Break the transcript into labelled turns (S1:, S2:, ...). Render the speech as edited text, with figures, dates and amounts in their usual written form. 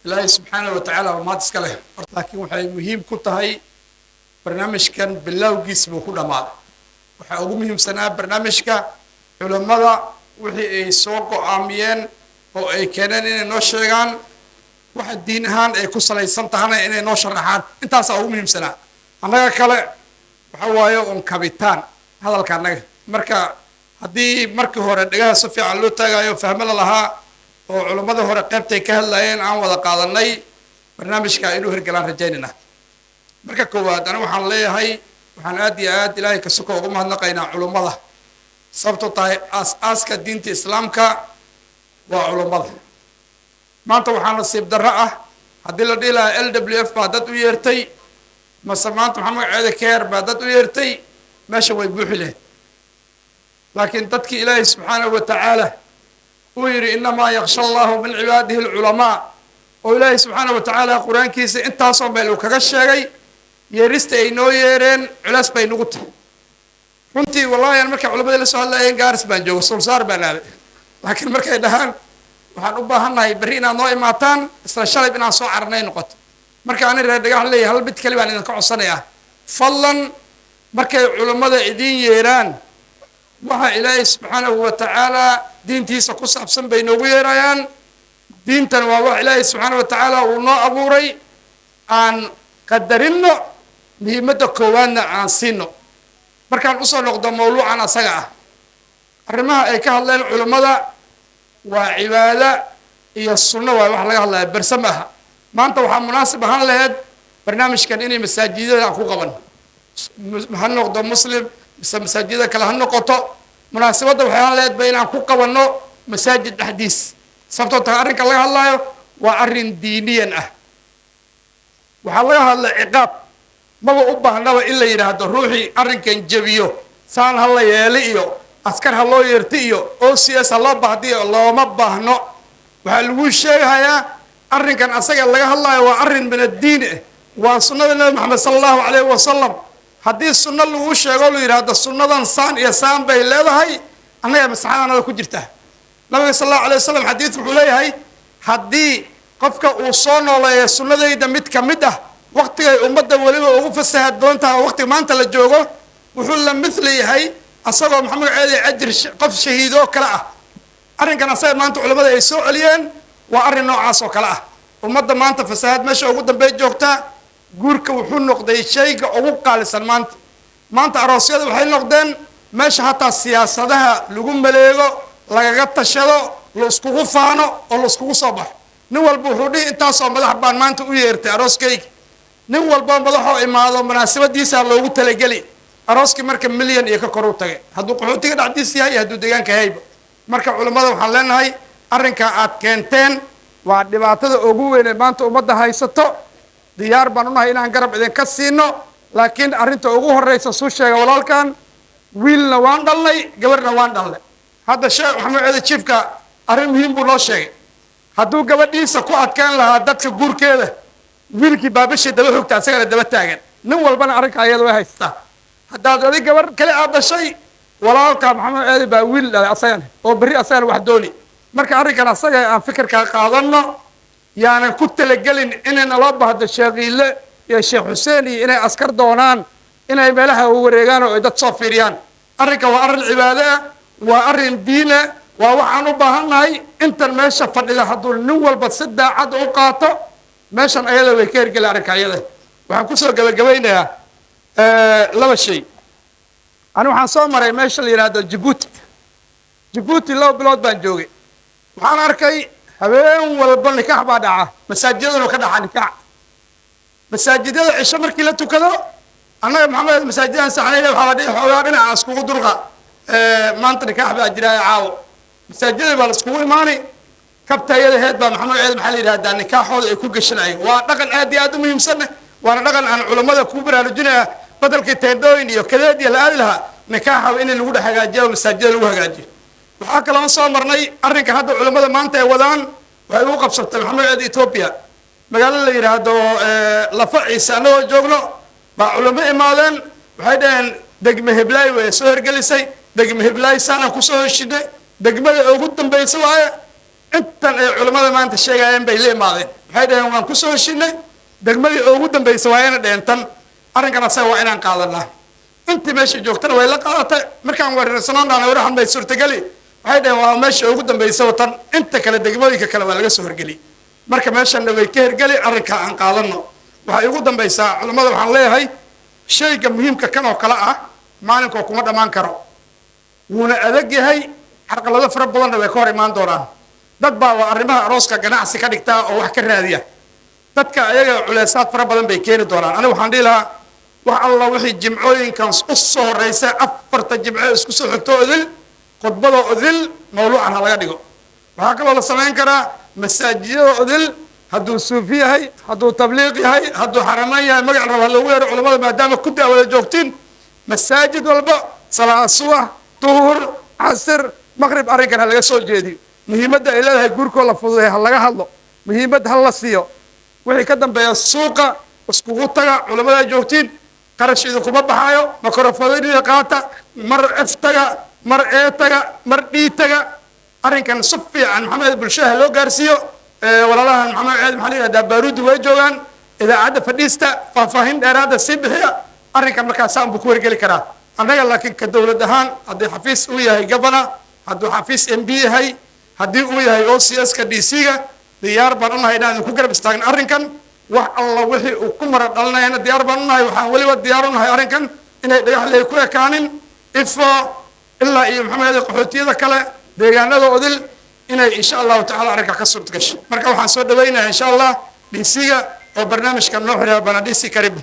S1: Ilaahay subxaanahu wa tacaala waa mahad iska leh, laakiin waxay muhiim ku tahay barnaamijkan bilowgiis buu ku dhammaaday. Waxaa ugu muhiimsanaa barnaamijka culammada wixii ay soo go'aamiyeen oo ay keeneen inay noo sheegaan, waxa diin ahaan ay ku salaysan tahana inay noo sharaxaan. Intaasaa ugu muhiimsanaa. Annaga kale waxa waaye un kabitaan hadalka annaga. Marka haddii markii hore dhegaha si fiican loo taagayo, fahmo la lahaa oo culammada hore qaybtay ka hadlayeen aan wada qaadanay, barnaamijka inuu hirgalaan rajaynayna. Marka koowaad, aniga waxaan leeyahay, waxaan aad iyo aad Ilaahay ka suko ugu mahadnaqaynaa culummada, sababtoo tahay aas-aaska diinta Islaamka waa culummada. Maanta waxaa nasiib darro ah haddii la dhihi lahaa LWF baa dad u yeertay, mase maanta maxaa magaceeda CARE baa dad u yeertay, meesha way buuxi lahayd. Laakiin dadkii Ilaahay subxaanahu wa tacaala uu yidhi "إنما يخشى الله من عباده العلماء", oo Ilaahay subxaanahu wa tacaala Qur-aankiisa intaasoo meel uu kaga sheegay, yeerista ay noo yeereen culeys bay nagu tahay runtii. Wallahi aan markay culammadii la soo hadlayeen Gaaris baan jooga, sulsaar baan aaday, laakiin markay dhahaan waxaan u baahannahay berri inaad noo imaataan, isla shalay inaan soo cararnay noqoto. Marka ani reer Dhagax leeyahay, hal mid kali baan idinka codsanayaa: fadlan, markay culummada idiin yeeraan, waxa Ilaahay subxaanahu wa tacaala diintiisa ku saabsan bay noogu yeerayaan. Diintan waa wax Ilaahay subxaanahu wa tacaala uu noo abuuray. Aan qadarinno, muhiimadda koowaadna aan siino. Markaan usoo noqdo mawluucan asaga ah, arrimaha ay ka hadleen culummada waa cibaada iyo sunno. Waay wax laga hadlaya berse ma aha. Maanta waxaa munaasib ahaan lahayd barnaamijkan inay masaajidada aan ku qaban, ha noqdo Muslim mise masaajida kale ha noqoto. Munaasabadda waxay ahaan lahayd ba inaan ku qabanno masaajid dhexdiis, sababtoo tahay arrinka laga hadlayo waa arrin diiniyan ah. Waxaa laga hadlay ciqaab. Maba u baahnaba in la yidhaahdo ruuxii arrinkan jebiyo saan ha la yeeli iyo askar ha loo yeerti iyo OCS ha loo baahdiyo, looma baahno. Waxaa lagu sheegayaa arrinkan asaga laga hadlayo waa arrin min addiin ah, waa sunnada Nabi Maxamed sala Allahu calayhi wasalam. Haddii sunno lagu sheego, lu yidhaahdo sunnadan saan iyo saan bay leedahay, annaga maslaxadanada ku jirta. Nabiga sal Allahu alayh wasalam xadiid wuxuu leeyahay, haddii qofka uu soo nooleeyo sunnadayda mid ka mid ah, waqtigay ummadda weliba ugu fasahaad badan tahay oo waqtiga maanta la joogo, wuxuu la mithli yahay asagoo maxaa magaceeda ajir qof shahiidoo kale ah. Arrinkan asaga maanta culamada ay soo celiyeen waa arrin noocaas oo kale ah. Ummadda maanta fasahaad meesha ugu dambey joogtaa. Guurka wuxuu noqday shayga ugu qaalisan maanta. Maanta aroosyada waxay noqdeen meesha hataa siyaasadaha lagu maleego, lagaga tashado, la iskugu faano oo la iskugu soo baxo. Nin walba wuxuu dhihi, intaasoo madax baan maanta u yeertay arooskayga. Nin walba madaxoo imaado munaasabadiisa loogu talageli arooskii. Marka milyan iyo ka kor u tagay, hadduu qaxootiga dhexdiis yahay iyo hadduu deegaanka hayba. Marka culammada waxaan leenahay, arrinka aad keenteen waa dhibaatada ugu weyn ee maanta ummadda haysato. Diyaar baan unahay inaan garab idinka siino, laakiin arrinta ugu horreysa suu sheega walaalkan, wiilna waan dhalnay, gabarhna waan dhalnay. Hadda Sheekh Maxamed Ceede jiifka arrin muhiim buu noo sheegay. Hadduu gabadhiisa ku adkaan lahaa dadka guurkeeda, wiilkii baabashii daba xogta, asagana daba taagan. Nin walbana arrinka ayada way haystaa. Haddaad adig gabar kale aad dhashay, walaalka Maxamed Ceede baa wiil dhalay asagana oo berri asagana wax dooni. Marka arrinkan asaga aan fikirkaa qaadanno, yaanan ku talagelin inay naloo baahdo Sheekhiile iyo Sheekh Xuseen iyo inay askar doonaan, inay meelaha wareegaan oo ay dad soo fiiriyaan. Arrinka waa arrin cibaado ah, waa arrin diina, waa waxaan u baahannahay. Intan meesha fadhida hadduu nin walba si daacad u qaato, meeshan ayada way ka hergeli arrinka ayada. Waxaan kusoo gabagabaynayaa laba shay. Ani waxaan soo maray meesha la yidhaahdo Jabuuti. Jabuuti 2 bilood baan joogay. Waxaan arkay habeen walba nikaax baa dhaca, masaajidaduna ka dhaca nikaax. Masaajidada cisho markii la tukado, annaga maxamed masaajidaan saxnayna, waxaa la dhihi xoogaa dhinaca iskugu durqa, maanta nikaax baa jira caawo. Masaajidada baa la iskugu imaanay, kabta iyada heed baa maxamed ceed maxaa la yidhahdaa nikaaxooda ay ku gashanayeen. Waa dhaqan aad iyo aad u muhiimsanne, waana dhaqan aan culammada ku baraarujinaya. Badelkii teendhooyin iyo kadeed iyo la aadi lahaa, nikaaxa in lagu dhex hagaajiyo oo masaajida lagu hagaajiyo. Waxaa kaloon soo marnay arrinka hadda culammada maanta ay wadaan. Waxay ugu qabsatay maxamed ceed Ethiopia, magaalo la yidhaahdo Lafa Ciise annagoo joogno baa culamo imaadeen. Waxay dhaheen degme heblaay way soo hergelisay, degme heblaay saanaan kusoo heshinay, degmada ugu dambaysa waaye. Intan ay culammada maanta sheegayeen bay la imaadeen. Waxay Waxay dhaheen waan kusoo heshinay, degmadii ugu dambaysa waa ina dheheen tan arrinkan asaga waa inaan qaadanaa. Intii meesha joogtana way la qaadatay. Markaan weerarsanoon dhahna waraxan bay suurtageli, waxay dhaheen waa meesha ugu dambaysa watan, inta kale degmooyinka kale waa laga soo horgeli, marka meeshanna way ka hergeli, arrinkaa aan qaadano. Waxay ugu dambaysaa, culammada waxaan leeyahay, shayga muhiimka kan oo kale ah maalinkoo kuma dhammaan karo, wuuna adag yahay, carqalado fara badanna way ka hor imaan doonaan. Dad baa waa arrimaha arooska ganacsi ka dhigtaa oo wax ka raadiya. Dadka ayaga culeysaad fara badan bay keeni doonaan. Aniga waxaan dhihi lahaa, wax alla wixii jimcooyinkan u soo horeysa, 4ta jimco isku soo xigto odil, khudbada odil mawluucan ha laga dhigo. Waxaa kaloo la samayn karaa masaajidada odil, hadduu suufi yahay, hadduu tabliiq yahay, hadduu xaramaan yahay, magac raba ha loogu yeero, culamada maadaama ku daawada joogtiin, masaajid walba salaad subax, duhur, casir, maqrib arrinkan ha laga soo jeediyo. Muhiimadda ay leedahay guurkoo la fududeey ha laga hadlo, muhiimad ha la siiyo. Wixii ka dambeeya suuqa iskugu taga, culamada joogtiin, qarash idinkuma baxaayo, makrofoonida qaata, mar F taga, mar E taga, mar D taga, arrinkan si fiican maxamed bulshada loo gaarsiiyo. Walaalahan maxamed ceed maxaa la yidhahdaa baaruudi way joogaan idaacadda, fadhiista, faahfaahin dheeraada sii bixiya arrinkan, markaasaan buu ku wargeli karaa. Annaga laakiin ka dowlad ahaan, haddii xafiis uu yahay governor, hadduu xafiis MP yahay, haddii uu yahay OCS ka DC ga, diyaar baan unahay inaan idinku garab istaagno arrinkan. Wax alla wixii uu ku mara dhalinayana diyaar baan unahay. Waxaan weliba diyaar unahay arrinkan inay Dhagaxley ku ekaanin, Ifo ilaa iyo maxamed qaxootiyada kale, deegaanada odil, inay insha Allahu tacala arrinka ka suurta gasho. Marka waxaan soo dhawaynayaa insha Allah DC ga oo barnaamijka noo xiriya. Bana DC, karibu.